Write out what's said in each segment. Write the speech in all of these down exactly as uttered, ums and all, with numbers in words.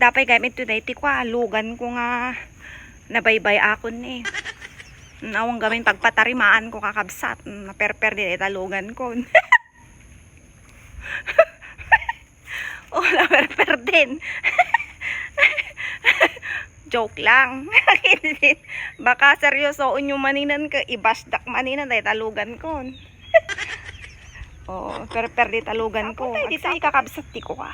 Apay gayam ito daytoy kua, lugan ko nga nabaybay-akon ni. Nawang gamin pagpatarimaan ko, kakabsat. Mm, naperper di dayta lugan ko. Oh, naperper din. Joke lang. Baka seryosoon nyo maninan ka, ibasdak maninan, dayta lugan ko. Oh, perper di talugan ko. Apay, ditoy kakabsat ti kua.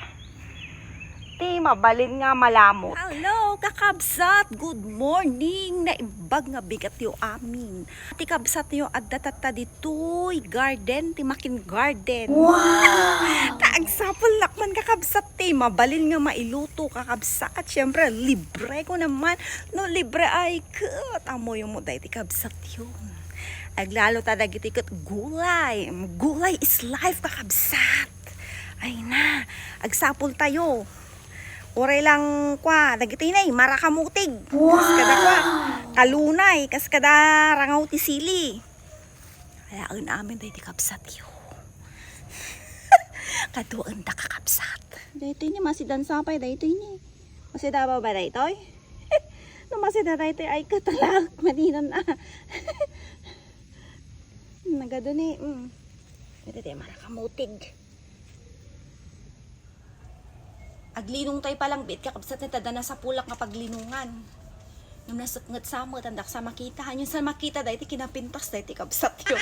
Ti mabalin nga malamot. Hello, kakabsat! Good morning! Naimbag nga bigatyo amin. Ti kabsatyo, adda tatta ditoy garden, ti makin garden. Wow! Kaagsapulnak man, kakabsat, ti mabalin nga mailuto, kakabsat. Siyempre, libre ko naman. No libre ay ket, amoyo mo daytoy kabsatyo. Aglalo ta dagiti ket gulay. Gulay is life, kakabsat. Ay na, agsapul tayo. Uray lang kua, dagiti nay, marakamutig. Kas kada kua, kalunay, kas kada rangaw ti sili. Alaen amin daytoy kabsatyo. Kaduaen da, kakabsat. Daytoy ni, masidan sapay, daytoy ni. Masida ba ba daytoy? No masida daytoy, ay, katalaek maninan, ah. Nagadu ni, mm. Ito, ito, marakamutig. Aglinong tayo palang biit, kakabsat, ni tada nasapulak nga paglinungan. Ngem nasuknget sa met, andak sa makita. Hanyo sa makita, daytoy kinapintas, daytoy kabsatyo.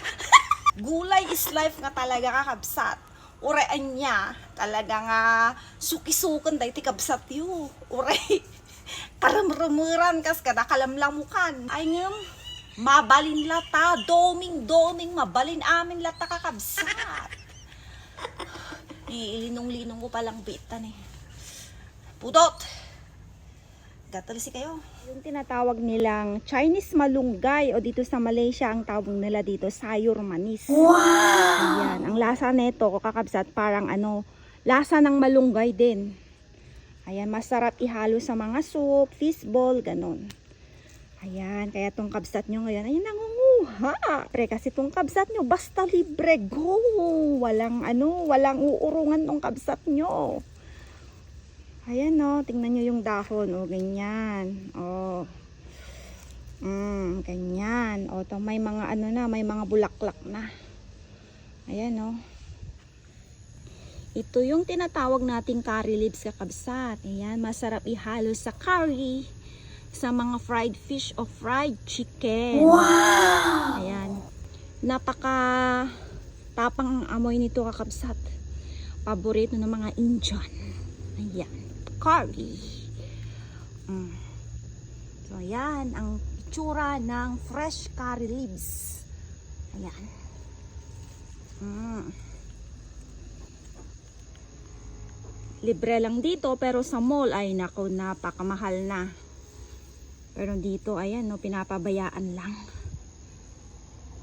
Gulay is life nga talaga, kakabsat. Uray ania, talaga nga sukisuken daytoy kabsatyo. Uray karemremeran kas kada kalamlamukan. Ay ngem, mabalin lata, doming-doming, mabalin amin lata, kakabsat. Ilinong-linong ko palang biit ta ni. Pudot! Gatalsi kayo. Yung tinatawag nilang Chinese malunggay, o dito sa Malaysia, ang tawag nila dito, sayur manis. Wow! Ayan. Ang lasa nito, kakabsat, parang ano, lasa ng malunggay din. Ayan, masarap ihalo sa mga soup, fishball, ganun. Ayan, kaya tong kabsat nyo ngayon, ayan, nangunguha. Pre, kasi tong kabsat nyo, basta libre, go! Walang ano, walang uurungan tong kabsat nyo. Ayan, no, tingnan nyo yung dahon, o, ganyan. O. Mm, ganyan. O, to, may mga ano na, may mga bulaklak na. Ayan, no. Ito yung tinatawag nating curry leaves, kakabsat. Ayan, masarap ihalo sa curry, sa mga fried fish o fried chicken. Wow! Ayan. Napaka tapang ang amoy nito, kakabsat. Paborito ng mga Indian. Ayan. Curry. Mm. So, ayan ang itsura ng fresh curry leaves. Ayan. Mm. Libre lang dito, pero sa mall, ay naku, napakamahal na. Pero dito, ayan, no, pinapabayaan lang.